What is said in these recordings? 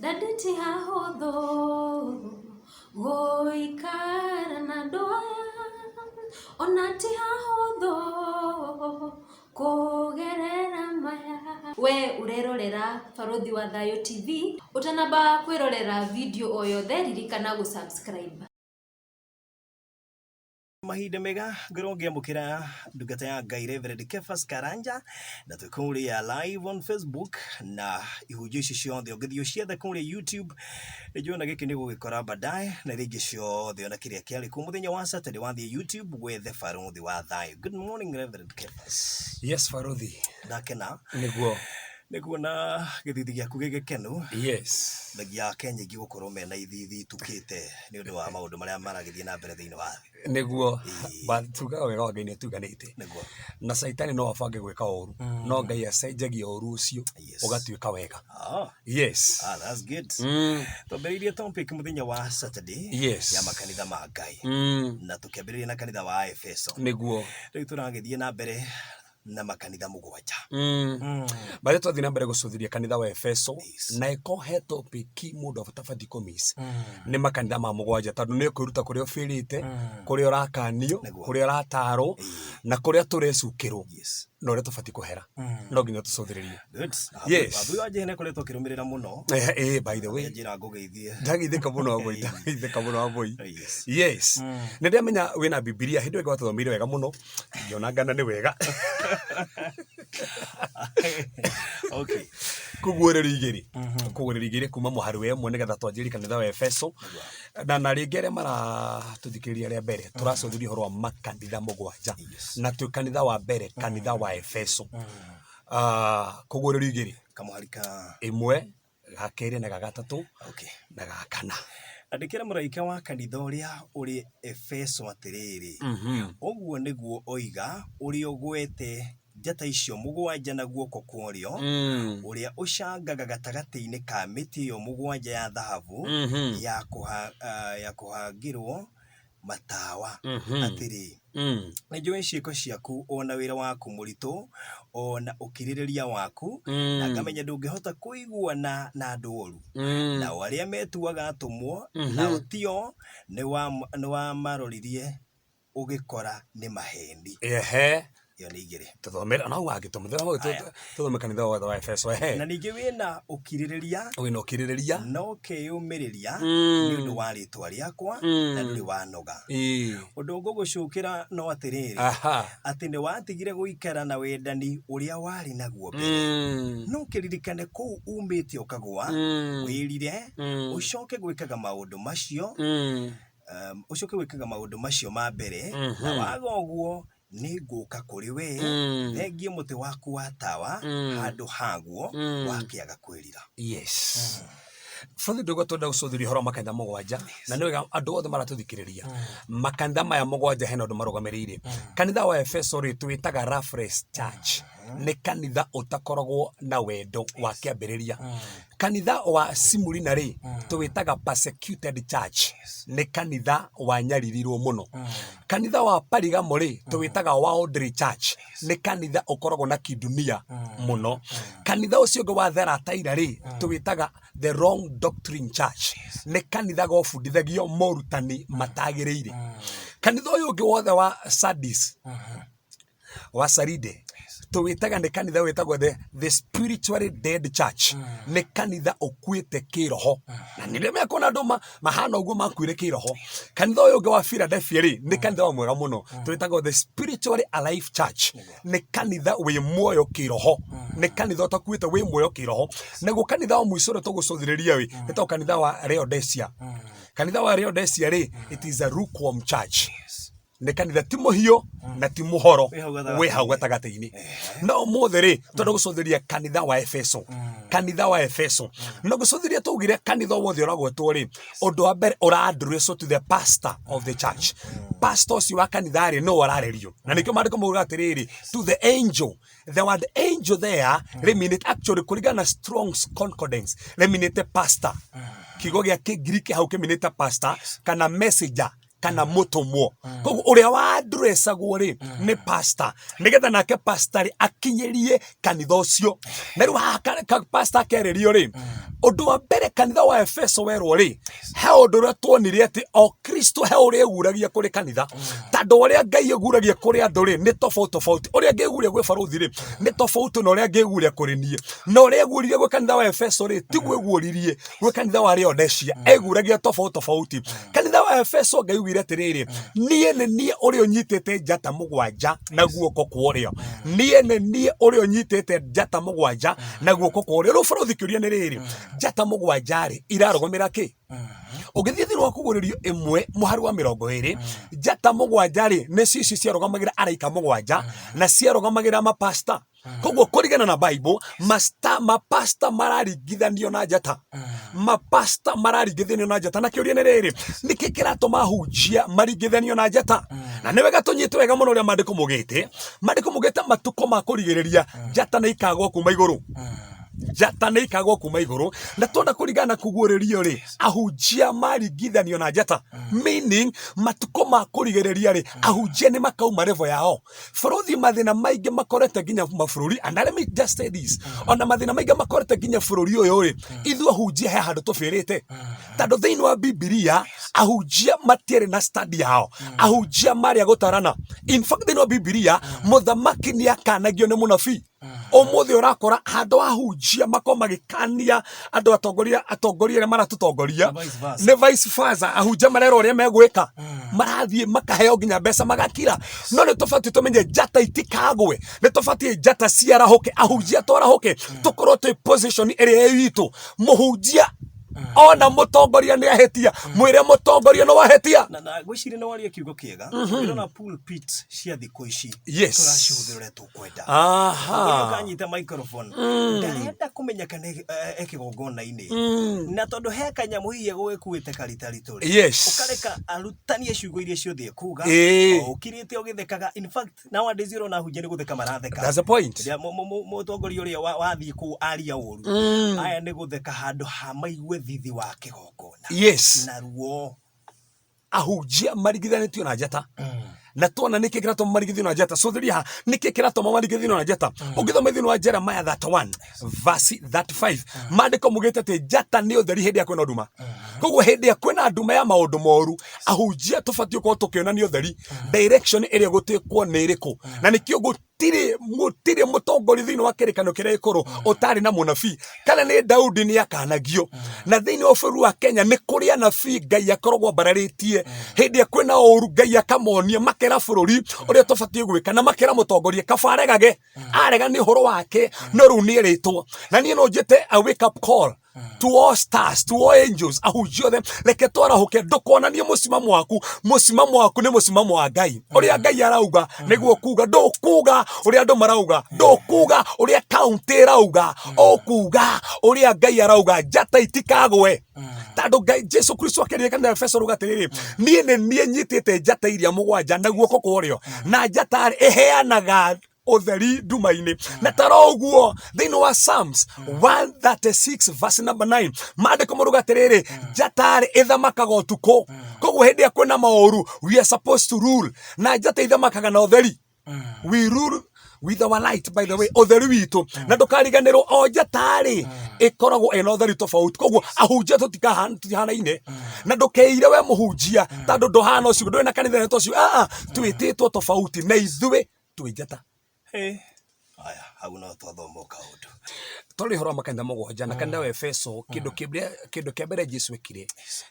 Daddy ti hahũthũ gũikara na andũ aya, ona ti hahũthũ kũgerera maya. We ũrerorera Barũthi wa Thayũ TV, ũtanamba kwĩrorera video o yothe ririkana gũ subscribe. Mahinda mega ngorwo ngĩamũkĩra ndungata ya Ngai Reverend Kefas Karanja na twĩ kũrĩa live on Facebook na ihunjio ici ciothe ũngĩthiĩ ũciethe kũrĩa YouTube nĩnjũĩ ona gĩkĩ nĩ ũgũgĩkora baadaye na iria ingĩ ciothe ona kĩrĩa kĩarĩ kuo mũthenya wa Saturday wathiĩ YouTube wethe Barũthi wa Thayũ. Good morning Reverend Kefas. Yes, Barũthi. Ndakena Nĩguo. nĩ kuona gĩthithi gĩaku gĩ gĩkenu. Yes. Thengia ya Kenya ingĩ gũkorwo mena ithithi itukĩte nĩ ũndũ wa maũndũ marĩa maragĩthiĩ na mbere thĩinĩ wa thĩ. Nĩguo. But tugaga wega wa Ngai nĩ ũtuganĩte. Nĩguo. Na caitani no abange gwĩka ũru, no Ngai acenjagia ũru ũcio ũgatuĩka wega. Ah. Yes. Ah, that's good. Twambĩrĩirie topic mũthenya wa Saturday ya makanitha ma Ngai. Na tũkĩambĩrĩria na kanitha wa Efeso. Nĩguo. Rĩu tũragĩthiĩ na mbere na makanitha mũgwanja. Barĩa twathiĩ na mbere gũcũthĩria kanitha wa Efeso na ĩko he topic mũndũ atabatiĩ kũ miss nĩ makanitha ma mũgwanja tondũ nĩ ũkwĩruta kũrĩa ũbĩrĩte, kũrĩa ũrakanio, kũrĩa ũratarwo na kũrĩa tũrecukĩrwo na ũrĩa tũbatiĩ kũhera no nginya tũcũthĩrĩrie. Good. Yes. Wambui wa Njĩhĩ nĩakoretwo akĩrũmĩrĩra mũno. Eh, eh, by the way. Njĩra ngũgeithie. Ndageithĩka mũno Wambui, ndageithĩka mũno Wambui. Yes. Yes. Nĩ ndamenya wĩna Bibilia hĩndĩ ĩyo ĩngĩ watũthomeire wega mũno ngĩona ngana nĩ wega. Okay. Kũguũrĩrio igĩrĩ. Kũguũrĩrio igĩrĩ kuma mũhari wa ĩmwe nĩgetha twanjĩrĩrie kanitha wa Efeso. Na rĩngĩ arĩa maratũthikĩrĩria rĩa mbere tũracũthĩrĩria ũhoro wa makanitha mũgwanja. Na twĩ kanitha wa mbere kanitha wa Efeso. Ah, kũguũrĩrio igĩrĩ. Kamũhari ka Ĩmwe, ga kerĩ na ga gatatũ Okay. na ga kana. Andĩkĩra mũraika wa kanitha ũrĩa ũrĩ Efeso atĩrĩrĩ, ũguo nĩguo oiga ũrĩa ũgwete njata icio mũgwanja na guoko kwa ũrĩo, ũrĩa ũcangaga gatagatĩ-inĩ ka mĩtĩ ĩyo mũgwanja ya thahabu ya kũha, ah, ya kũhangĩrwo matawa, atĩrĩ, Nĩnjũĩ ciĩko ciaku o na wĩra waku mũritũ, o na ũkirĩrĩria waku, na ngamenya ndũngĩhota kũiguana na andũ oru. Nao arĩa metuaga atũmwo, nao tio, nĩwamaroririe ũgĩkora nĩ maheni. Ehe. Ĩyo nĩ igĩrĩ. Tũthomere no wangĩtũmĩra tũthome kanitha wothe wa Efeso ehe. Na ningĩ wĩna ũkirĩrĩria Wĩna ũkirĩrĩria. na ũkeyũmĩrĩria nĩ ũndũ wa rĩtwa rĩakwa na ndũrĩ wanoga. Ũndũ ngũgũcukĩra no atĩrĩrĩ, atĩ nĩ watigire gũikara na wendani ũrĩa warĩ naguo mbere. No kĩririkane kũu umĩte ũkagũa, wĩrire, ũcoke gwĩkaga maũndũ macio, ũcoke gwĩkaga maũndũ macio ma mbere, na waga ũguo nĩ ngũka kũrĩ we thengie mũtĩ waku wa tawa handũ haguo wakĩaga kwĩrira. Yes. Bũrũri ndũgũ twenda gũcũthĩria ũhoro wa makanitha mũgwanja na nĩ wega andũ othe maratũthikĩrĩria makanitha maya mũgwanja hena ũndũ marũgamĩrĩire kanitha wa Efeso rĩ tũwĩtaga Loveless Church nĩ kanitha ũtakoragwo na wendo wa kĩambĩrĩria kanitha wa Simurina rĩ tũwĩtaga Persecuted Church nĩ kanitha wanyaririrwo mũno kanitha wa Parigamo rĩ tũwĩtaga Worldly Church nĩ kanitha ũkoragwo na kindunia mũno kanitha ũcio ũngĩ wa Thyatira rĩ tũwĩtaga The Wrong Doctrine Church nĩ kanitha gobundithagio morutani matagĩrĩire kanitha ũyũ ũngĩ wothe wa Sardis wa Saride tũwĩtaga nĩ kanitha wĩtagwo the spiritually dead church nĩ kanitha ũkuĩte kĩroho na nĩ rĩmwe kuona andũ mahana ũguo makuire kĩroho kanitha ũyũ ũngĩ wa Philadelphia rĩ nĩ kanitha wa mwega mũno tũwĩtagwo the spiritually alive church nĩ kanitha wĩ muoyo kĩroho nĩ kanitha ũtakuĩte wĩ muoyo kĩroho naguo kanitha wa mũico ũrĩa tũgũcũthĩrĩria rĩ wĩtagwo kanitha wa Laodicea kanitha wa Laodicea rĩ it is a lukewarm church nĩ kanitha ti mũhiũ na ti mũhoro Wĩ hau gatagatĩ-inĩ. wĩ hau gatagatĩ-inĩ no ũmũthĩ rĩ twenda gũcũthĩria kanitha wa Efeso kanitha wa Efeso na gũcũthĩria twaugire kanitha wothe ũragwetwo rĩ ũndũ wa mbere ũra address to the pastor of the church pastor ũcio wa kanitha rĩ nĩwe ũrarĩrio na nĩkĩo maandĩko maugaga atĩrĩrĩ to the angel the word angel there rĩminĩte actually kũringana na Strong's concordance rĩminĩte pastor kiugo gĩa kĩngiriki hau kĩminĩte pastor kana messenger. Kana mũtũmwo. Koguo ũrĩa wa-addressagwo rĩ nĩ pastor, nĩgetha nake pastor rĩ akinyĩrie kanitha ũcio. Na rĩu haha pastor akerĩrio rĩ, ũndũ wa mbere kanitha wa Efeso werwo rĩ, he ũndũ ũrĩa tuonire atĩ o Kristo he ũrĩa eguragia kũrĩ kanitha, tondũ ũrĩa Ngai eguragia kũrĩ andũ rĩ nĩ tofauti tofauti. Ũrĩa ngĩguria gwĩ barũthi rĩ nĩ tofauti na ũrĩa ngĩguria kũrĩ niĩ, na ũrĩa eguririe gwĩ kanitha wa Efeso rĩ tiguo eguoririe gwĩ kanitha wa Laodicea, eguragia tofauti tofauti. Kanitha wa Efeso Ngai ugire atĩrĩrĩ, niĩ nĩ niĩ ũrĩa ũnyitĩte njata mũgwanja na guoko kwa ũrĩo, niĩ nĩ niĩ ũrĩa ũnyitĩte njata mũgwanja na guoko kwa ũrĩo. Rĩu barũthi kĩũria nĩ rĩrĩ, njata mũgwanja rĩ irarũgamĩra kĩ? Ũngĩthiĩ thĩinĩ wa kũgũrĩrio 1 mũhari wa 20, njata mũgwanja rĩ nĩcio icio ciarũgamagĩra araika mũgwanja na ciarũgamagĩra mapasta. Koguo kũringana na Bible, masta mapasta mararingithanio na njata, mapasta mararingithanio na njata. Na kĩũria nĩ rĩrĩ, nĩkĩ kĩratũma ahunjia maringithanio na njata? Na nĩ wega tũnyite wega mũno ũrĩa maandĩko mugĩte. Maandĩko mugĩte matukũ ma kũrigĩrĩria njata nĩ ikagwa kuma igũrũ, njata nĩ ikagwa kuma igũrũ. Na tuona kũringana na kũguũrĩrio rĩ, ahunjia maringithanio na njata, meaning matukũ ma kũrigĩrĩria rĩ, ahunjia nĩ makauma level yao. Bũrũthi mathĩna maingĩ makorete nginya mabũrũri, and let me just say this, ona mathĩna maingĩ makorete nginya bũrũri ũyũ rĩ, ithuĩ ahunjia he handũ tũbĩrĩte, tondũ thĩinĩ wa Bibilia ahunjia matiarĩ na stand yao, ahunjia marĩ a gũtarana. In fact, thĩinĩ wa Bibilia mũthamaki nĩ akanagio nĩ mũnabii. Ũmũthĩ ũrakora handũ ahunjia makorwo magĩkania andũ atongoria, atongoria arĩa maratũtongoria. Nĩ vice versa. Nĩ vice versa, ahunjia marerwo ũrĩa megwĩka, marathiĩ makaheo nginya mbeca magakira. No nĩ tũbatiĩ tũmenye njata itikagwe, nĩ tũbatiĩ njata ciarahũke, ahunjia twarahũke, tũkorwo twĩ position ĩrĩa ĩ itũ. Mũhunjia ona mũtongoria nĩ ahĩtia, mwĩre mũtongoria nĩ wahĩtia. Na ngwĩciria nĩ waria kiugo kĩega. Ndĩrona pulpit cia thikũ ici tũracihũthĩra ũrĩa tũkwenda. Ũrĩa ũkanyita microphone ndarenda kũmenya kana e kĩgongona-inĩ, na tondũ he kanyamũ hihi egũgĩkuĩte karitaritũ rĩ, ũkareka arutanie ciugo iria ciothe ekuga o ũkirĩte ũgĩthekaga. In fact, nowadays ũrona ahunjia nĩ gũtheka maratheka. That's the point. Rĩrĩa mũtongoria ũrĩa wathiĩ kũu aria ũru, aya nĩ gũtheka handũ ha maigue thithi wa kĩgongona na ruo. Ahunjia maringithanĩtio na njata, na tuona nĩkĩ kĩratũma maringithanio na njata. Cũthĩria haha nĩkĩ kĩratũma maringithanio na njata. Ũngĩthoma thĩinĩ wa Jeremiah 31 verse 35, maandĩko mugĩte atĩ njata nĩ ũtheri hĩndĩ ĩrĩa kwĩna nduma. Koguo hĩndĩ ĩrĩa kwĩna nduma ya maũndũ moru, ahunjia tũbatiĩ gũkorwo tũkĩonania ũtheri, direction ĩrĩa gũtĩkwo nĩ ĩrĩkũ. Na nĩkĩo gũtirĩ mũtongoria thĩinĩ wa kĩrĩkanĩro kĩrĩa gĩkũrũ ũtarĩ na mũnabii. Kana nĩ Daudi nĩ akanagio. Na thĩinĩ wa bũrũri wa Kenya nĩ kũrĩ anabii Ngai akoragwo ambararĩtie. Hĩndĩ ĩrĩa kwĩna ũru Ngai akamonia, makera bũrũri ũrĩa tũbatiĩ gwĩka, na makera mũtongoria kaba aregage, arega nĩ ũhoro wake, no rĩu nĩ erĩtwo. Na niĩ no njĩte a wake up call to all stars, to all angels, ahunjia othe, reke twarahũke. Ndũkonanie mũcimamo waku, mũcimamo waku nĩ mũcimamo wa Ngai. Ũrĩa Ngai arauga nĩguo kuga, ndũkuga ũrĩa andũ marauga, ndũkuga ũrĩa kaunti ĩrauga, ũkuga ũrĩa Ngai arauga. Njata itikagwe, tondũ Ngai Jesu Kristo akĩaria kanitha Efeso ruga atĩrĩrĩ, niĩ nĩ niĩ nyitĩte njata iria mũgwanja na guoko kwa ũrĩo, na njata ĩheanaga ũtheri nduma-inĩ. Na tara ũguo thĩinĩ wa Psalms 136 verse number 9, maandĩko maruga atĩrĩrĩ, njata rĩ ĩthamakaga ũtukũ. Koguo hĩndĩ ĩrĩa kwĩna maũru, we are supposed to rule, na njata ithamakaga na ũtheri. We rule with our light, by the way, ũtheri witũ. Na ndũkariganĩrwo o njata rĩ ĩkoragwo ĩna ũtheri tofauti. Koguo ahunjia tũtihanaine, na ndũkeire we mũhunjia tondũ ndũhana ũcio, ndũrĩ na kanitha ta ũcio. Twĩtĩtwo tofauti, na ithuĩ twĩ njata. Aya, hau no twathoma kaũndũ. Twarĩ ũhoro wa makanitha mũgwanja na kanitha wa Efeso, kĩndũ kĩa mbere Jesu ekire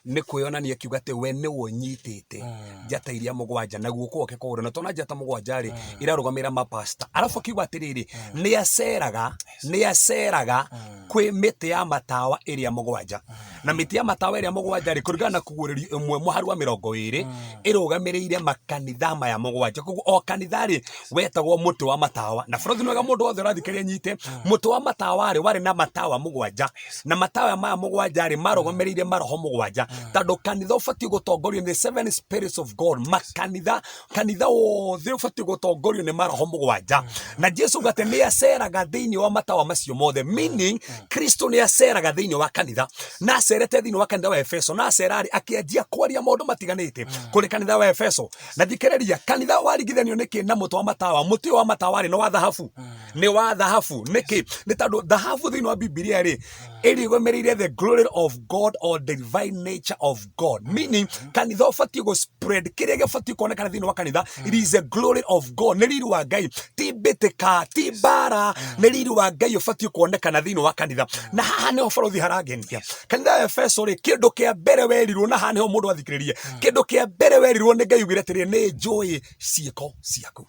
nĩ kwĩyonania, akiuga atĩ we nĩwe ũnyitĩte njata iria mũgwanja na guoko gwake kwa ũrĩo. Na tona njata mũgwanja rĩ irarũgamĩrĩra mapasta. Arabu akiuga atĩrĩrĩ, nĩ aceraga kwĩ mĩtĩ ya matawa ĩrĩa mũgwanja. Na mĩtĩ ya matawa ĩrĩa mũgwanja rĩ, kũringana na kũguũrĩrio 1 mũhari wa 20, ĩrũgamĩrĩire makanitha maya mũgwanja. Koguo o kanitha rĩ wetagwo mũtĩ wa matawa. Na bũrũri mwega, mũndũ wothe ũrathikĩrĩria nyite mũtĩ wa matawa rĩ. warĩ na matawa mũgwanja na matawa maya mũgwanja rĩ marũgamĩrĩire maroho mũgwanja tondũ kanitha ũbatiĩ gũtongorio nĩ seven spirits of God makanitha kanitha wothe ũbatiĩ gũtongorio nĩ maroho mũgwanja na Jesu uga atĩ nĩ aceraga thĩinĩ wa matawa macio mothe meaning Kristo nĩ aceraga thĩinĩ wa kanitha na acerete thĩinĩ wa kanitha wa Efeso na acera rĩ akĩanjia kwaria maũndũ matiganĩte kũrĩ kanitha wa Efeso na thikĩrĩria kanitha waringithanio nĩkĩ na mũtĩ wa matawa mũtĩ ũyũ wa matawa rĩ nĩ wa thahabu nĩ wa thahabu nĩkĩ nĩ tondũ thahabu thĩinĩ wa bibilia rĩ ĩrũgamĩrĩire the glory of God or the divine nature of God meaning kanitha ũbatiĩ gũ spread kĩrĩa gĩbatiĩ kuonekana thĩinĩ wa kanitha it is the glory of God nĩ riri wa Ngai ti mbĩtĩka ti mbara nĩ riri wa Ngai ũbatiĩ kuonekana thĩinĩ wa kanitha na haha nĩho barothi harangenia kanitha wa Efeso rĩ kĩndũ kĩa mbere werirwo na haha nĩho mũndũ athikĩrĩrie kĩndũ kĩa mbere werirwo nĩ Ngai ugire atĩrĩ nĩ njũĩ ciĩko ciaku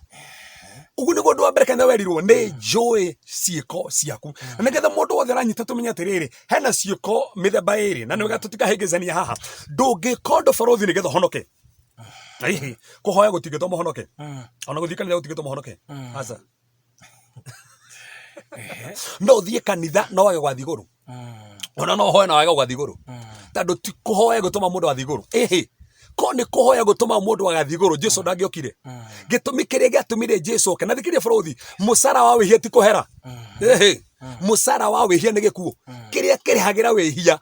ũguo nĩguo ũndũ wa mbere kanitha werirwo nĩ njũĩ ciĩko ciaku na nĩgetha mũndũ wothe aranyita tũmenye atĩrĩrĩ hena ciĩko mĩthemba ĩrĩ na nĩwega tũtikahĩngĩcania haha ndũngĩka ũndũ barothi nĩgetha ũhonoke Ĩhĩ, kũhoya gũtingĩtũma ũhonoke ona gũthiĩ kanitha gũtingĩtũma ũhonoke aca no ũthiĩ kanitha no wage gwathiĩ igũrũ ona no ũhoe na wage gũgathiĩ igũrũ tondũ ti kũhoya gũtũma mũndũ athiĩ igũrũ ĩhĩ ko nĩ kũhoya gũtũma mũndũ agathiĩ igũrũ jesu ndangĩokire gĩtũmi kĩrĩa gĩatũmire jesu oke na thikĩrĩria bũrũthi mũcara wa wĩhia ti kũhera ĩhĩ mũcara wa wĩhia nĩ gĩkuũ kĩrĩa kĩrĩhagĩra wĩhia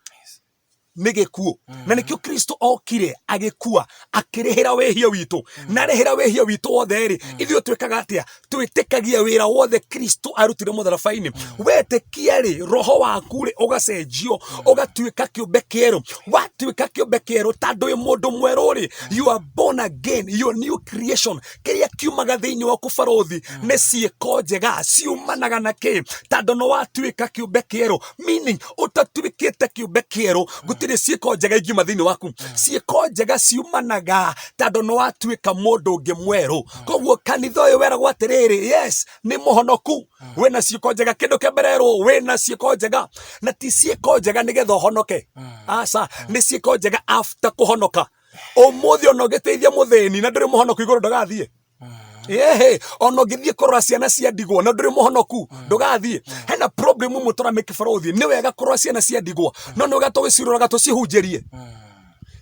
nĩ gĩkuũ na nĩkĩo kristo okire agĩkua akĩrĩhĩra wĩhia witũ na arĩhĩra wĩhia witũ wothe rĩ ithuĩ twĩkaga atĩa twĩtĩkagia wĩra wothe kristo arutire mũtharaba-inĩ wetĩkia rĩ roho waku rĩ ũgacenjio ũgatuĩka kĩũmbe kĩerũ watuĩka kĩũmbe kĩerũ tondũ wĩ mũndũ mwerũ rĩ you are born again you are new creation kĩrĩa kiumaga thĩinĩ waku barothi nĩ ciĩko njega ciumanaga na kĩ tondũ nĩ watuĩka kĩũmbe kĩerũ meaning ũtatuĩkĩte kĩũmbe kĩerũ gũtirĩ ciĩko njega ingiuma thĩinĩ waku ciĩko njega ciumanaga tondũ nĩ watuĩka mũndũ ũngĩ mwerũ koguo kanitha ũyũ weragwo atĩrĩrĩ yes nĩ mũhonoku wĩna ciĩko njega kĩndũ kĩa mbere erwo wĩna ciĩko njega na ti ciĩko njega nĩgetha ũhonoke aca nĩ ciĩko njega after kũhonoka ũmũthĩ ona ũngĩteithia mũthĩni na ndũrĩ mũhonoku igũrũ ndũgathiĩ yehe ona ũngĩthiĩ kũrora ciana cia ndigwa na ndũrĩ mũhonoku ndũgathiĩ hena problem ũmwe tũramĩke barothi nĩ wega kũrora ciana cia ndigwa no nĩ wega tũgĩciroraga tũcihunjĩrie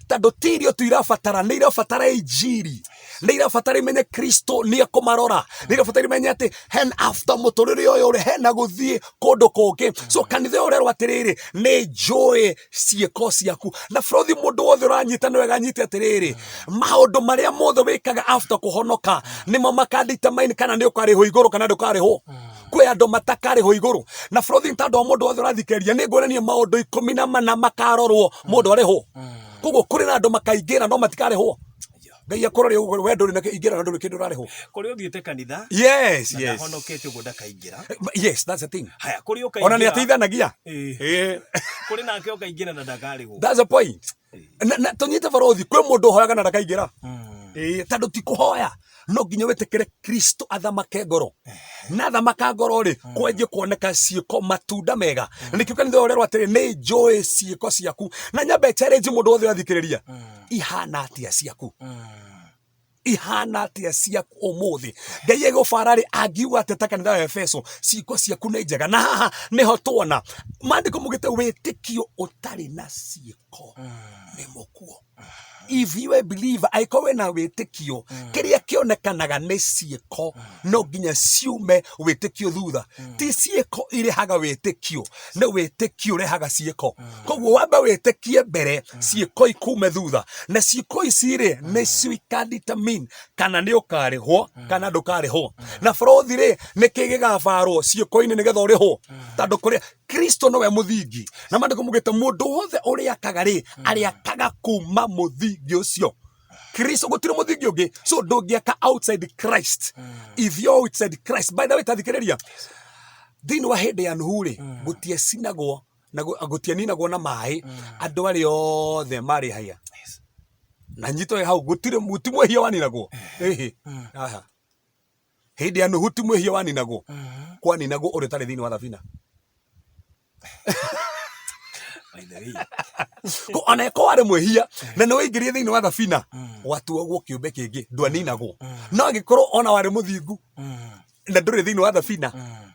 tondũ ti irio tu irabatara nĩ irabatara injiri nĩ irabatara imenye kristo nĩ ekũmarora nĩ irabatara imenye atĩ hen after mũtũrĩre ũyũ rĩ hena gũthiĩ kũndũ kũngĩ so kanitha ũyũ ũrerwo atĩrĩrĩ nĩ njũĩ ciĩko ciaku na bũrũthi mũndũ wothe ũranyita nĩ wega anyite atĩrĩrĩ maũndũ marĩa mothe wĩkaga after kũhonoka nĩmo makadetermine kana nĩ ũkarĩhwo igũrũ kana ndũkarĩhwo kwĩ andũ matakarĩhwo igũrũ na bũrũthi nĩ tondũ wa mũndũ wothe ũrathikĩrĩria nĩ nguonania maũndũ 14 makarorwo mũndũ arĩhwo koguo kũrĩ na andũ makaingĩra no matikarĩhwo ngai akũrore ũguo we ndũrĩ na ingĩra na ndũrĩ kĩndũ ũrarĩhwo kũrĩa ũthiĩte kanitha yes na yes ndahonokete ũguo ndakaingĩra yes that's the thing haya kũrĩa ũkaingĩra ona nĩ ateithanagia Ĩĩ. Eh, kũrĩ nake ũkaingĩra na ndakarĩhwo that's the point na, na tũnyite barothi kwĩ mũndũ ũhoyaga na ndakaingĩra Ĩĩ, tondũ ti kũhoya no nginya wĩtĩkĩre kristo athamake ngoro na athamaka ngoro rĩ kwenjie kuoneka ciĩko matunda mega na nĩkĩo kanitha ũrerwo atĩrĩ nĩ njũĩ ciĩko ciaku na nyambe challenge mũndũ wothe ũrathikĩrĩria ihana atĩa ciaku ihana atĩa ciaku ũmũthĩ ngai egũbara rĩ angiuga atĩa ta kanitha wa efeso ciĩko ciaku nĩ njega na haha nĩho tuona maandĩko mugĩte wĩtĩkio ũtarĩ na ciĩko nĩ mũkuo if you a believer angĩkorwo wĩna wĩtĩkio kĩrĩa kĩonekanaga nĩ ciĩko no nginya ciume wĩtĩkio thutha ti ciĩko irehaga wĩtĩkio nĩ wĩtĩkio ũrehaga ciĩko koguo wambe wĩtĩkie mbere ciĩko ikume thutha na ciĩko ici rĩ nĩcio ikadetermine kana nĩ ũkarĩhwo kana ndũkarĩhwo na bũrũthi rĩ nĩkĩ gĩgabarwo ciĩko-inĩ nĩgetha ũrĩhwo tondũ kũrĩa kristo nĩwe mũthingi na maandĩko mugĩte mũndũ wothe ũrĩakaga rĩ arĩakaga kuma mũthingi ũcio kristo gũtirĩ mũthingi ũngĩ so ndũngĩaka outside christ if you're outside christ by the way tathikĩrĩria thĩinĩ wa hĩndĩ ya nuhu rĩ gũtiecinagwo na gũtieninagwo na maĩ andũ arĩa othe marĩ haya na nyito hau gũtirĩ ti mwĩhia waninagwo ĩhĩ aha hĩndĩ ya nuhu ti mwĩhia waninagwo kwaninagwo ũrĩa ũtarĩ thĩinĩ wa thabina By the way. Ko ona ĩkorwo warĩ mwĩhia na nĩ waingĩrire thĩinĩ wa thabina watuagwo kĩũmbe kĩngĩ ndwaninagwo no angĩkorwo ona warĩ mũthingu Na ndũrĩ thĩinĩ wa thabina,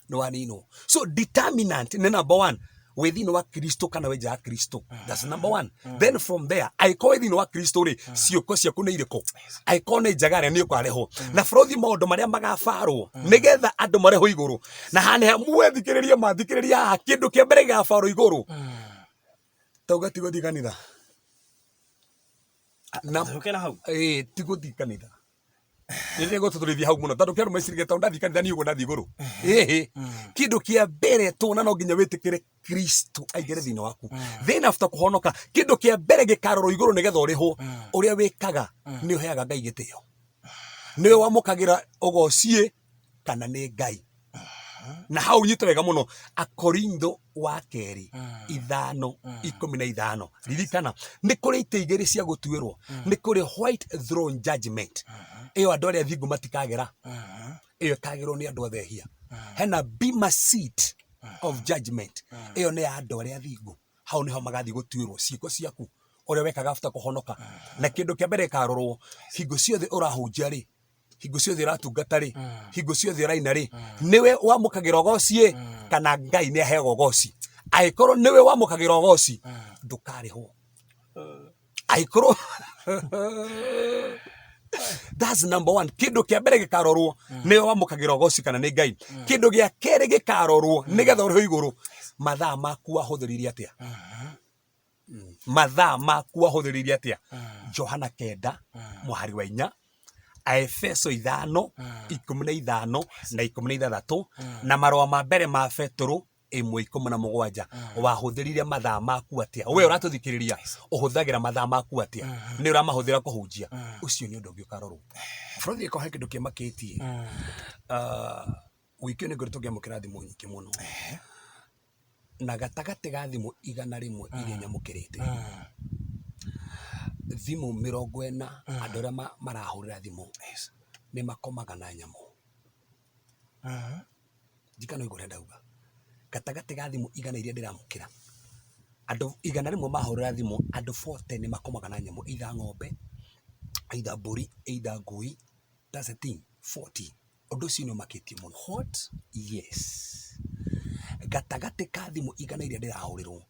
nĩ waninwo. So determinant nĩ number one, wĩ thĩinĩ wa Kristo kana wĩ nja ya Kristo. That's number one. Then from there, angĩkorwo wĩ thĩinĩ wa Kristo rĩ, ciũko ciaku nĩ irĩkũ? Angĩkorwo nĩ njega rĩ, nĩ ũkarehwo na bũrũthi. Maũndũ marĩa magabarwo nĩgetha andũ marehwo igũrũ na haha hamwe, thikĩrĩria, mathikĩrĩria haha, kĩndũ kĩa mbere gĩgabarwo igũrũ, tauga ti gũthiĩ kanitha na Tũke na hau. Ĩĩ, ti gũthiĩ kanitha. Nĩ gũtũtũrithia hau mũno, tondũ kĩandũ meciririe tondũ ndathiĩ kanitha niĩ ũguo ndathiĩ igũrũ. Ĩhĩ, kĩndũ kĩa mbere tũna no nginya wĩtĩkĩre Kristo aingĩre thĩinĩ waku. Then after kũhonoka, kĩndũ kĩa mbere gĩkarorwo igũrũ nĩgetha ũrĩhwo, ũrĩa wĩkaga, nĩ ũheaga Ngai gĩtĩo, nĩwe wamũkagĩra ũgociĩ kana nĩ Ngai? Na hau nyite wega mũno, Akorintho wa kerĩ 5:15. Ririkana nĩ kũrĩ itĩ igĩrĩ cia gũtuĩrwo. Nĩ kũrĩ white throne judgment, ĩyo andũ arĩa thingu matikagera, ĩyo ĩkagĩrwo nĩ andũ othe ehia. Hena bema seat of judgment, ĩyo nĩ ya andũ arĩa thingu. Hau nĩho magathiĩ gũtuĩrwo ciĩko ciaku, ũrĩa wekaga after kũhonoka. Na kĩndũ kĩa mbere ĩkarorwo, hingo ciothe ũrahunjia rĩ, hingo ciothe ũratungata rĩ, hingo ciothe ũraina rĩ, nĩwe wamũkagĩra ũgoci kana Ngai nĩ aheagwo ũgoci? Angĩkorwo nĩwe wamũkagĩra ũgoci, ndũkarĩhwo. Angĩkorwo, that's number one, kĩndũ kĩa mbere gĩkarorwo, nĩwe wamũkagĩra ũgoci kana nĩ Ngai? Kĩndũ gĩa kerĩ gĩkarorwo nĩgetha ũrĩhwo igũrũ, mathaa maku wahũthĩrire atĩa? Mathaa maku wahũthĩrire atĩa? Johana 9 mũhari wa 4, Aefeso 5:15 na 16, na marũa ma mbere ma Petũrũ 1:17. Wahũthĩrire mathaa maku atĩa? We ũratũthikĩrĩria, ũhũthagĩra mathaa maku atĩa? Nĩ ũramahũthĩra kũhunjia? Ũcio nĩ ũndũ ũngĩ ũkarorwo. Bũrũri ĩkorwo he kĩndũ kĩmakĩtie. Wiki ĩyo nĩ ngoretwo ngĩamũkĩra thimũ nyingĩ mũno, na gatagatĩ ga thimũ 100 iria nyamũkĩrĩte, thimũ 40, andũ arĩa marahũrĩra thimũ nĩ makomaga na nyamũ. Njikana ũguo ũrĩa ndauga, gatagatĩ ga thimũ 100 iria ndĩramũkĩra, andũ 100 mahũrĩra thimũ, andũ 40 nĩ makomaga na nyamũ, either ng'ombe, either mbũri, either ngui. That's the thing, 40. Ũndũ ũcio nĩ ũmakĩtie mũno. What? Yes, gatagatĩ ka thimũ 100 iria ndĩrahũrĩrwo,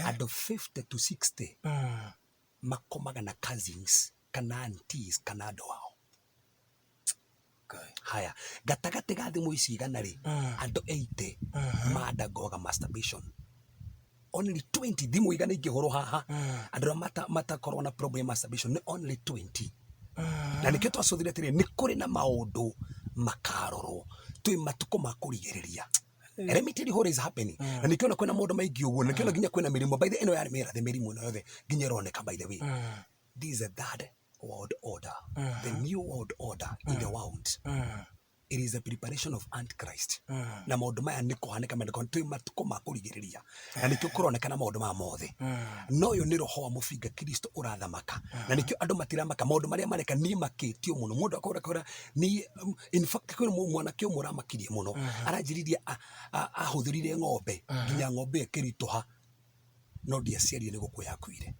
andũ 50 to 60 makomaga na cousins kana aunties kana andũ ao. Ngai. Haya, gatagatĩ ga thimũ ici 100 rĩ, andũ 80 mandagoga masturbation. Only 20. Thimũ 100 ingĩhũrwo haha, andũ arĩa matakorwo na problem ya masturbation nĩ only 20. Na nĩkĩo twacũthire atĩrĩ, nĩ kũrĩ na maũndũ makarorwo twĩ matukũ ma kũrigĩrĩria. Let me tell you what is happening. Na nĩkĩo na kwĩna maũndũ maingĩ ũguo, na nĩkĩo nginya kwĩna mĩrimũ. By the ĩno yarĩ mĩrathe, mĩrimũ ĩno yothe nginya ĩroneka. By the way, this is a third world order, the new world order in the world. It is a preparation of Antichrist. Na maũndũ maya nĩ kũhanĩka mendeko twĩ matukũ ma kũrigĩrĩria, na nĩkĩo kũronekana maũndũ maya mothe. No ũyũ nĩ roho wa mũbinga Kristo ũrathamaka, na nĩkĩo andũ matiramaka maũndũ marĩa mareka. Niĩ makĩtio mũno, mũndũ akora kora ni in fact kwĩ mwanake ũmwe ũramakirie mũno, aranjĩrĩria ahũthĩrire ng'ombe nginya ng'ombe ĩyo ĩkĩritũha, no ndiaciarire, nĩ gũkua yakuire.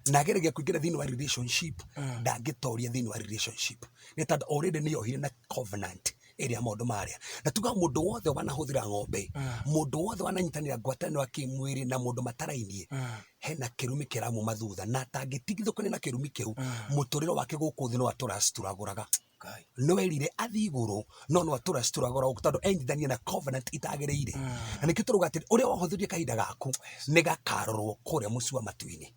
Na ageragia kũingĩra thĩinĩ wa relationship, ndangĩtoria thĩinĩ wa relationship, nĩ tondũ already nĩ yohire na covenant ĩrĩa maũndũ marĩa. Na tuga mũndũ wothe wanahũthĩra ng'ombe, mũndũ wothe wananyitanĩra ngwatanĩro ya kĩmwĩrĩ na mũndũ matarainie, hena kĩrumi kĩramuma thutha, na atangĩtigithũkania na kĩrumi kĩu, mũtũrĩre wake gũkũ thĩ no atũra acitũragũraga. Ngai. No erire athiĩ igũrũ, no atũra cituragũra tondũ enyitithania na covenant itagĩrĩire. Na nĩkĩo tũrauga atĩrĩ, ũrĩa wahũthĩrire kahinda gaku nĩ gakarorwo kũrĩa mũciĩ wa matu-inĩ,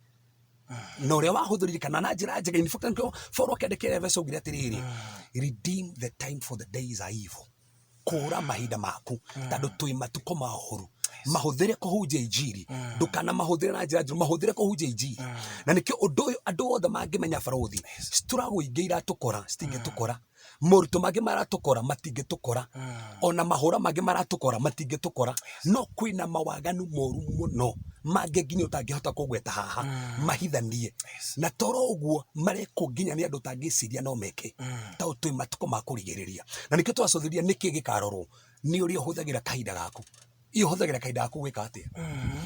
na ũrĩa wahũthĩrire kana na njĩra njega. In fact, nĩkĩo Paul akĩandĩkĩra Efeso augire atĩrĩrĩ, "Redeem the time, for the days are evil." Kũra mahinda maku, tondũ twĩ matukũ ma ũru. Mahũthĩre kũhunjia injiri, ndũkana mahũthĩre na njĩra njũru, mahũthĩre kũhunjia injiri. Na nĩkĩo ũndũ ũyũ andũ othe mangĩmenya, barũthi, struggle ingĩ iratũkora citingĩtũkora, moritũ mangĩ maratũkora matingĩtũkora, ona mahũra mangĩ maratũkora matingĩtũkora. No kwĩna mawaganu moru mũno mangĩ nginya ũtangĩhota kũgweta haha, mahithanie na toro ũguo marekwo nginya nĩ andũ ũtangĩciria no meke, tondũ twĩ matukũ ma kũrigĩrĩria. Na nĩkĩo twacũthĩria nĩkĩ gĩkarorwo, nĩ ũrĩa ũhũthagĩra kahinda gaku. Iyo ũhũthagĩra kahinda gaku gwĩka atĩa?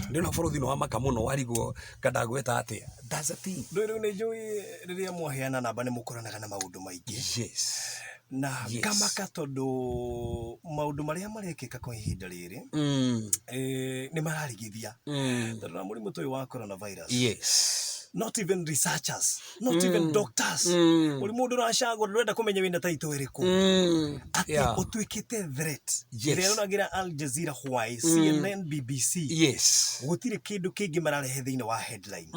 Ndĩrona bũrũri nĩ wamaka mũno, warigwo kandagwĩta atĩa. That's the thing. Rĩu nĩ njũĩ rĩrĩa mwaheana namba nĩ mũkoranaga na maũndũ maingĩ. Yes. Na Yes. ngamaka tondũ maũndũ marĩa marekĩka kwa ihinda rĩrĩ nĩ mararigithia tondũ na mũrimũ ta ũyũ wa coronavirus, Yes. not even researchers, not even doctors, mũrimũ ndũracagũra, ndũrenda kũmenya wĩna taitũ ĩrĩkũ, atĩ ũtuĩkĩte threat. Ndĩreroragira Al Jazeera, Hawaii, CNN, BBC, gũtirĩ kĩndũ kĩngĩ mararehe thĩinĩ wa headline.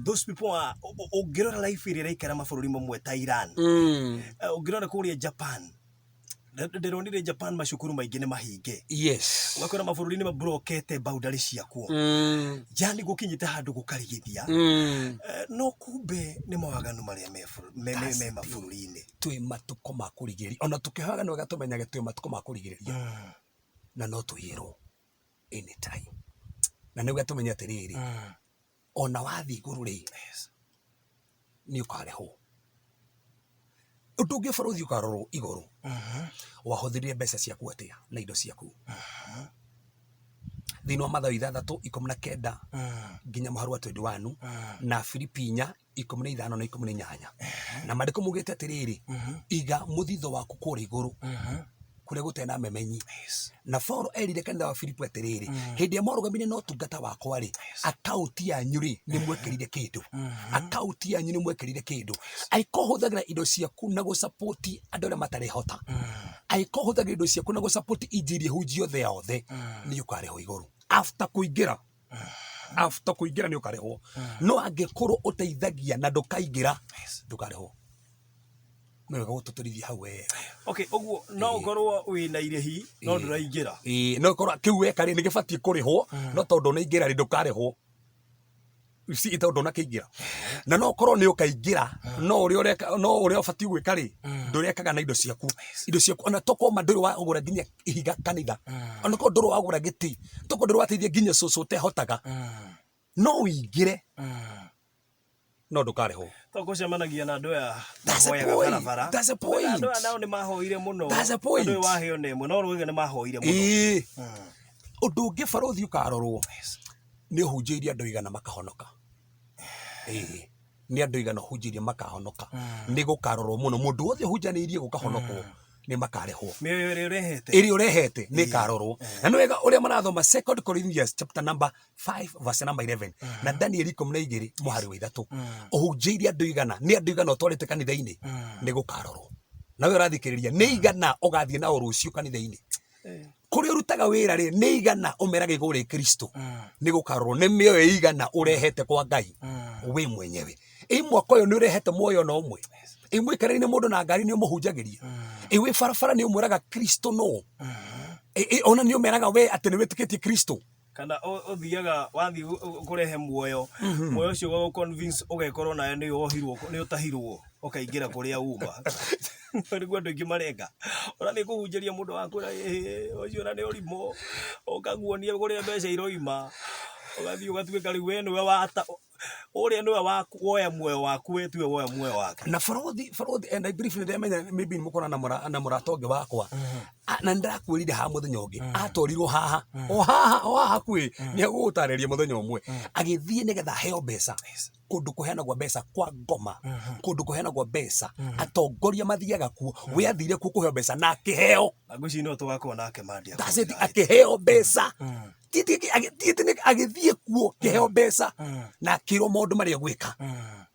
Those people are, ũngĩrora life ĩrĩa ĩraikara mabũrũri mamwe ta Iran, ũngĩrora kũrĩa Japan, ndĩronire Japan macukuru maingĩ nĩ mahinge. Ũgakora mabũrũri nĩ mabrokete boundary ciakuo, yani gũkinyĩte handũ gũkarigithia. No kumbe nĩ mawaganu marĩa me bũrũ- me- me- That's me the mabũrũri-inĩ. Twĩ matukũ ma kũrigĩrĩria, ona tũkĩhoyaga nĩ wega tũmenyage twĩ matukũ ma kũrigĩrĩria, na no tũiyĩrwo anytime, na nĩ wega tũmenye atĩrĩrĩ, ona wathiĩ igũrũ rĩ, nĩ ũkarehwo. Ũndũ ũngĩ bũrũri ũkarorwo igũrũ, wahũthĩrire mbeca ciaku atĩa na indo ciaku. Thĩinĩ wa Mathayo 6:19 nginya mũharu wa 21, na Filipi 4:15 na 18, na maandĩko maugĩte atĩrĩrĩ, iga mũthithũ waku kũrĩa igũrũ kũrĩa gũtarĩ na memenyi. Na Paulo erire kanitha wa Filipi atĩrĩrĩ, hĩndĩ ĩrĩa mwarũgamire na ũtungata wakwa rĩ, akaunti yanyu rĩ, nĩ mwekĩrire kĩndũ, akaunti yanyu nĩ mwekĩrire kĩndũ. Angĩkorwo ũhũthagĩra indo ciaku na gũsapoti andũ arĩa matarehota, angĩkorwo ũhũthagĩra indo ciaku na gũsapoti injiri ĩhunjio thĩ yothe, nĩ ũkarĩhwo igũrũ after kũingĩra. After kũingĩra nĩ ũkarĩhwo, no angĩkorwo ũteithagia na ndũkaingĩra, ndũkarĩhwo. Nĩ wega gũtũtũrithia hau wega. Okay, ũguo no ũkorwo wĩna irĩhi no ndũraingĩra. Ĩĩ, no korwo kĩu weka rĩ, nĩ gĩbatiĩ kũrĩhwo, no tondũ ndũnaingĩra rĩ, ndũkarĩhwo. You see, tondũ ndũnakĩingĩra, na no ũkorwo nĩ ũkaingĩra, no ũrĩa ũreka, no ũrĩa ũbatiĩ gwĩka rĩ, ndũrekaga na indo ciaku, indo ciaku, ona tokorwo ma ndũrĩ wagũra nginya ihiga kanitha, ona korwo ndũrĩ wagũra gĩtĩ, tokorwo ndũrĩ wateithia nginya cũcũ ũtehotaga, no ũingĩre no ndũkarĩhwo. To gũcemanagia na andũ aya That's a mahoyaga point. barabara. That's a point. Andũ aya nao nĩ mahoire mũno. That's a point. Andũ ũyũ waheo na ĩmwe no rũiga nĩ mahoire mũno. Ĩĩ. Ũndũ ũngĩ barũthi ũkarorwo nĩ ũhunjĩirie andũ igana makahonoka. Ĩĩ, nĩ andũ igana ũhunjĩirie makahonoka, nĩ gũkarorwo mũno. Mũndũ wothe ũhunjanĩirie gũkahonokwo nĩ makarĩhwo. Mĩoyo ĩrĩa ũrehete. Ĩrĩa ũrehete nĩ ĩkarorwo. Na nĩ wega ũrĩa marathoma Second Corinthians chapter number 5 verse number 11 na Daniel 12 mũhari wa 3, ũhunjĩirie andũ igana, nĩ andũ igana ũtwarĩte kanitha-inĩ, nĩ gũkarorwo. Na we ũrathikĩrĩria, nĩ igana ũgathiĩ nao rũciũ kanitha-inĩ? Kũrĩa ũrutaga wĩra rĩ, nĩ igana ũmeraga igũrũ rĩ Kristo? Nĩ gũkarorwo nĩ mĩoyo igana ũrehete kwa Ngai we mwenyewe. Ĩ mwaka ũyũ nĩ ũrehete muoyo na ũmwe? Ĩ mũikarĩire mũndũ na ngari nĩ ũmũhunjagĩria? Ĩ wĩ barabara nĩ ũmwĩraga Kristo no? Ĩ ona nĩ ũmeraga we atĩ nĩ wĩtĩkĩtie Kristo? Kana ũthiaga wathiĩ kũrehe muoyo, muoyo ũcio wa convince ũgekorwo nawe nĩ wohirwo, nĩ ũtahirwo ũkaingĩra kũrĩa uma. Nĩguo andũ aingĩ mareka. Ũrathiĩ kũhunjĩria mũndũ wakwĩra ĩhĩ ũcio ona nĩ ũrimũ, ũkaguonia kũrĩa mbeca iroima, ũgathiĩ ũgatuĩka rĩu we nĩwe wata ũrĩa nĩwe woya muoyo waku, we tiwe woya muoyo wake. Na barothi, and I briefly ndĩramenya maybe nĩ mũkona na mũrata ũngĩ wakwa. Na nĩndĩrakwĩrire haha mũthenya ũngĩ, atwarirwo haha o haha o haha hakuhĩ, nĩ egũgũtarĩria mũthenya ũmwe, agĩthiĩ nĩgetha aheo mbeca kũndũ kũheanagwo mbeca kwa ngoma, kũndũ kũheanagwo mbeca, atongoria mathiaga kuo. We athire kuo kũheo mbeca na akĩheo. Na ngwĩciria no tũgakorwo nake Mandy. That's it, akĩheo mbeca. Agĩthiĩ kuo kĩheo mbeca na akĩrwo maũndũ marĩa gwĩka.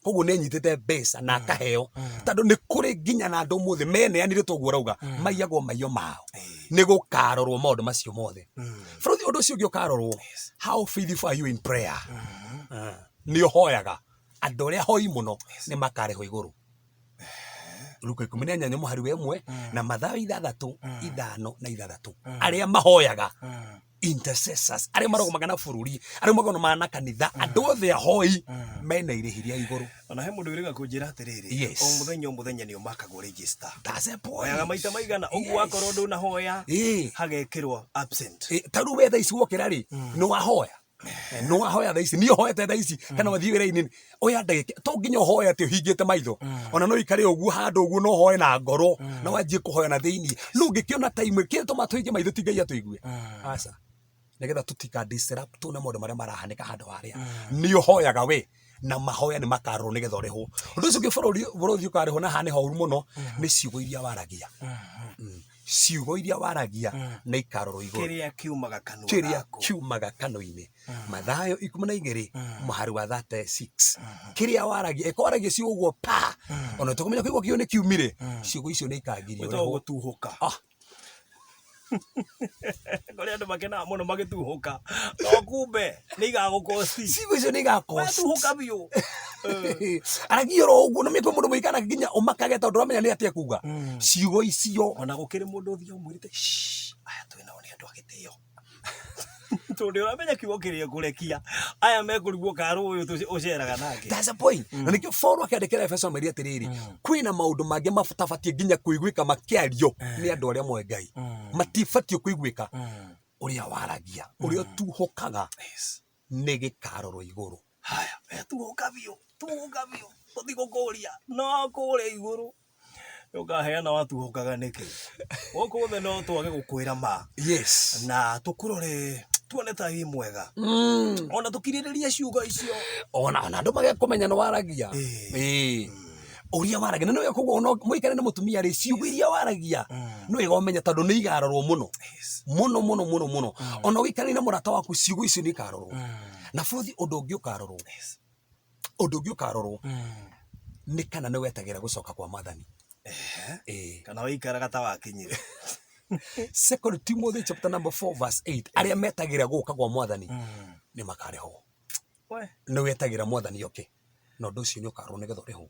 Koguo nĩ anyitĩte mbeca na akaheo, tondũ nĩ kũrĩ nginya na andũ ũmũthĩ meneanire toguo ũrauga, maiyagwo maiyo mao. Nĩ gũkarorwo maũndũ macio mothe. Bũrũri, ũndũ ũcio ũngĩ ũkarorwo, how faithful are you in prayer? Nĩ ũhoyaga? Andũ arĩa ahoi mũno nĩ makarĩhwo igũrũ. Luka 18 mũhari wa 1 na Mathayo 6:5 na 6. Arĩa mahoyaga, intercessors, arĩa marũgamaga na bũrũri, arĩa marũgamaga na kanitha, andũ othe ahoi mena irĩhi rĩa igũrũ. Ona he mũndũ wĩrĩga kũnjĩra atĩrĩrĩ, o mũthenya o mũthenya nĩ ũmakagwo register. That's a point. Hoyaga maita maigana ũguo, wakorwo ndũnahoya, hagekĩrwo absent. Ta rĩu we thaa ici wokĩra rĩ, nĩ wahoya? Nĩ wahoya thaa ici? Niĩ hoete thaa ici kana wathiĩ wĩra-inĩ, oya ndagĩka, to nginya ũhoe atĩ ũhingĩte maitho, ona no ikare ũguo handũ ũguo, no ũhoe na ngoro na wanjie kũhoya na thĩinĩ. No ũngĩkĩona time kĩrĩa tũma tũhinge maitho ti Ngai atũigue, aca, nĩgetha tũtika disrupt na maũndũ marĩa marahanĩka handũ harĩa. Nĩ ũhoyaga we? Na mahoya nĩ makarorwo nĩgetha ũrĩhwo. Ũndũ ũcio ũngĩ bũrũri ũkarĩhwo na haha nĩ horu mũno nĩ ciugo iria waragia. Ciugo iria waragia nĩ ikarorwo igũrũ. Kĩrĩa kiumaga kanua kĩrĩa gaku. Kiumaga kanua-inĩ. Mathayo 12 mũhari wa 36. Kĩrĩa waragia, ĩko waragia ciugo ũguo pa, ona tũkũmenya kiugo kĩu nĩ kiumire, ciugo icio nĩ ikagirio Gwĩtagwo ũrĩhwo. Gũtuhũka. Ah. Kũrĩ andũ makenaga mũno magĩtuhũka, no kumbe nĩ igagũkosti. Ciugo icio nĩ igakost. Watuhũka biũ. Aragia oro ũguo na mĩkwe mũndũ mũikana nginya ũmakage tondũ ũramenya nĩ atĩa kuga ciugo icio. Ona gũkĩrĩ mũndũ ũthiĩ ũmwĩrĩte, "Shh, aya twĩ nao nĩ andũ a gĩtĩo," tondũ ũramenya kiugo kĩrĩa ũkũrekia aya mekũrigwo karũ ũyũ ũceraga nake. That's the point. Na nĩkĩo Paul akĩandĩkĩra Efeso amerie atĩrĩrĩ, kwĩna maũndũ mangĩ matabatiĩ nginya kũiguĩka makĩario nĩ andũ arĩa moĩ Ngai, matibatiĩ kũiguĩka. Ũrĩa waragia, ũrĩa ũtuhũkaga, nĩ gĩkarorwo igũrũ. Haya, we tuhuka biũ, tuhuka biũ, tũtigũkũria, no kũrĩa igũrũ ũkaheana watuhũkaga nĩkĩ. Gũkũ thĩ no twage gũkwĩra ma na tũkũrore tuone ta wĩ mwega, ona tũkirĩrĩrie ciugo icio. Ona andũ mage kũmenya nĩ waragia. Ĩĩ, ũrĩa waragia na nĩwe koguo ona mũikare na mũtumia rĩ, ciugo iria waragia nĩ wega ũmenye tondũ nĩ igarorwo mũno mũno mũno mũno mũno. Ona ũikarĩire na mũrata waku, ciugo icio nĩ ikarorwo. Na bũthi ũndũ ũngĩ ũkarorwo, ũndũ ũngĩ ũkarorwo nĩ kana nĩ wetagĩra gũcoka kwa Mwathani. Ĩĩ. Kana wĩikaraga ta wakinyire. Second Timothy chapter number 4 verse 8, arĩa metagĩra gũka kwa Mwathani nĩ makarĩhwo. We. Nĩ wetagĩra Mwathani oke, na ũndũ ũcio nĩ ũkarorwo nĩgetha ũrĩhwo.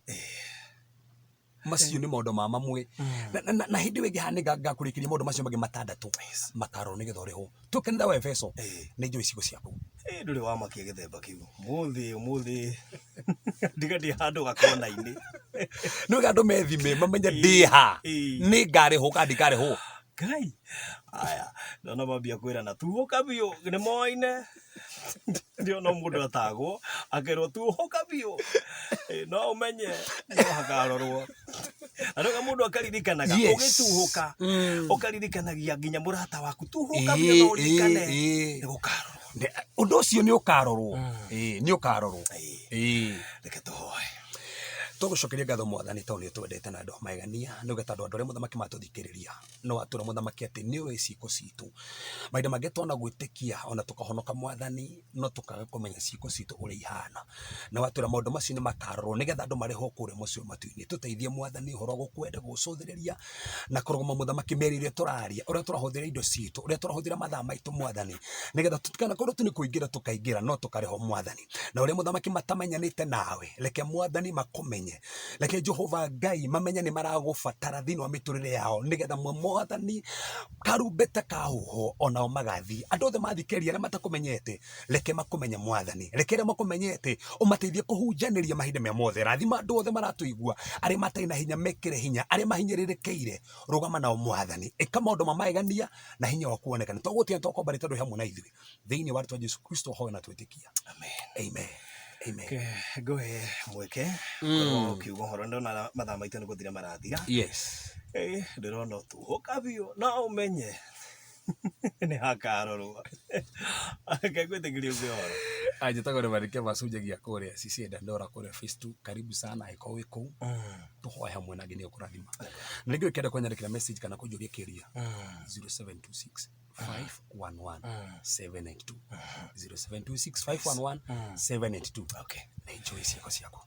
Macio nĩ maũndũ ma mamwe na hĩndĩ ĩyo ĩngĩ haha nĩ ngakũrĩkĩria maũndũ macio mangĩ matandatũ makarorwo nĩgetha ũrĩhwo. Tũkenera wa Efeso, nĩ njũĩ ciugo ciaku. Ĩ, ndũrĩ wamakia gĩthemba kĩu mũthĩ ũmũthĩ, ndiga ndĩ handũ gakona-inĩ. Nĩ wega andũ methime mamenye ndĩha, nĩ ngarĩhwo kana ndikarĩhwo. Ngai aya ndona mambia kwĩrana tuhũka biũ, nĩ moaine. Ndĩona mũndũ atagwo akerwo tuhũka biũ. Ĩ, no ũmenye no hakarorwo na rĩu mũndũ akaririkanaga ũgĩtuhũka, ũkaririkanagia nginya mũrata waku, tuhũka biũ, no ũririkane nĩ gũkarorwo. Ũndũ ũcio nĩ ũkarorwo. Ĩĩ, nĩ ũkarorwo. Ĩĩ. Reke tũhoe. Tũgũcokeria ngatho Mwathani tondũ nĩ ũtwendete na andũ a magegania. Nĩ uge tondũ andũ arĩa mũthamaki matũthikĩrĩria, no watũra mũthamaki atĩ nĩ ũĩ ciĩko citũ. Mahinda mangĩ twona gwĩtĩkia ona tũkahonoka Mwathani, no tũkaga kũmenya ciĩko citũ ũrĩa ihana. Na watwĩra maũndũ macio nĩ makarorwo nĩgetha andũ marĩhwo kũrĩa mũciĩ wa matu-inĩ. Tũteithie Mwathani ũhoro wa gũkwenda, gũgũcũthĩrĩria na kũrũgama mũthamaki mĩario ĩrĩa tũraria, ũrĩa tũrahũthĩra indo citũ, ũrĩa tũrahũthĩra mathaa maitũ Mwathani, nĩgetha tũtikanakorwo tu nĩ kũingĩra tũkaingĩra, no tũkarĩhwo Mwathani. Na ũrĩa mũthamaki matamenyanĩte nawe, reke Mwathani makũmenye, reke Jehova Ngai mamenye nĩ maragũbatara thĩinĩ wa mĩtũrĩre yao, nĩgetha Mwathani karumbeta kahuhwo onao magathiĩ. Andũ othe mathikĩrĩria arĩa matakũmenyete, reke makũmenye Mwathani, reke arĩa makũmenyete ũmateithie kũhunjanĩria mahinda me mothe. Rathima andũ othe maratũigua, arĩa matarĩ na hinya mekĩre hinya, arĩa mahinyĩrĩrĩkĩire rũgama nao Mwathani, ĩka maũndũ ma magegania na hinya waku wonekane. Tũgũtĩa tũkomba tondũ wĩ hamwe na ithuĩ thĩinĩ wa rĩtwa Jesu Kristo hoya na twĩtĩkia. Amen. Amen, amen. Ngũhe mweke korwo ũkiuga ũhoro, ndona mathaa maitũ nĩ gũthira marathira. Ĩ, ndĩrona ũtuhũka biũ, no ũmenye nĩ hakarorwo. Reke ngwĩtĩkĩrie uge ũhoro. Njĩtagwo Reverend Kevas Unjagia kũrĩa CCA Dandora kũrĩa phase 2. Karibu sana angĩkorwo wĩ kũu, tũhoe hamwe na Ngai nĩ ũkũrathima. Na rĩngĩ ũkĩenda kũnyandĩkĩra message kana kũnjũria kĩũria, 0726 511 792, 0726 511 792. Okay. Nĩ njũĩ ciĩko ciaku.